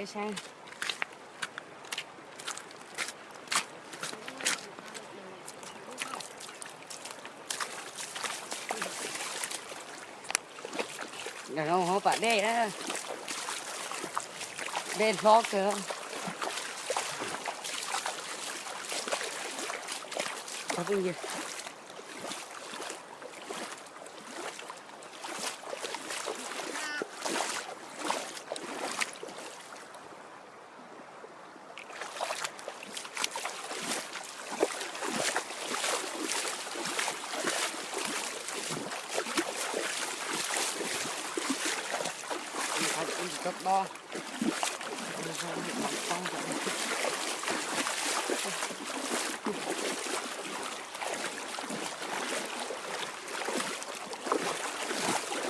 Saib. Ntawm no ho pam dej na. Dej hlob kawg. Cov phooj ywg.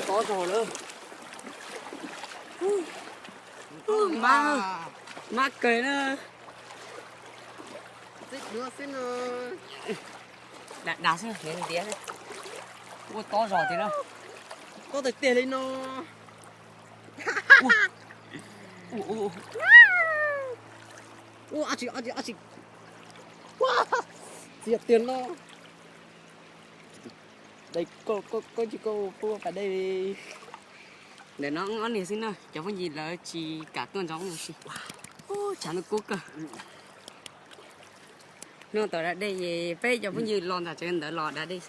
Tob zog lawm. Mab, mab kawg na. Dag dag xwb, ntiav xwb. Ua tob zog tiag na. Tob tiag tiag li no. Ua, ua, ua. Ua, ab tsi, ab tsi, ab tsi. Ua, txias tiag no. Dej, koj, koj, koj tsis, koj pub pas dej li. Ntawm no ob niag xwb na, cov phooj ywg lawv tsis kam tuaj ntsoov ua si. Tshav ntuj kub kawg. Hnub tau da dej es peb cov phooj ywg los ntawm tsev ntawd los da dej.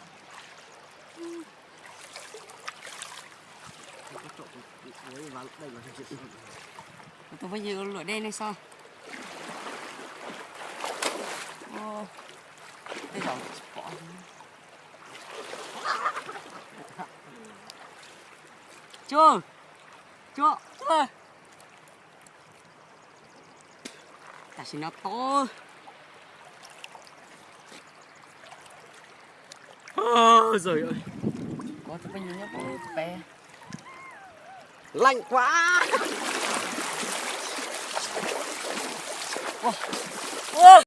Kuv tus phooj ywg luam dej nej xwb. Tej zaum tsis pom. Tsuag, tsuag, tsuag. Tam sim no tob. Kov tus phooj ywg nyob pem. Leej kuv. Ua, ua,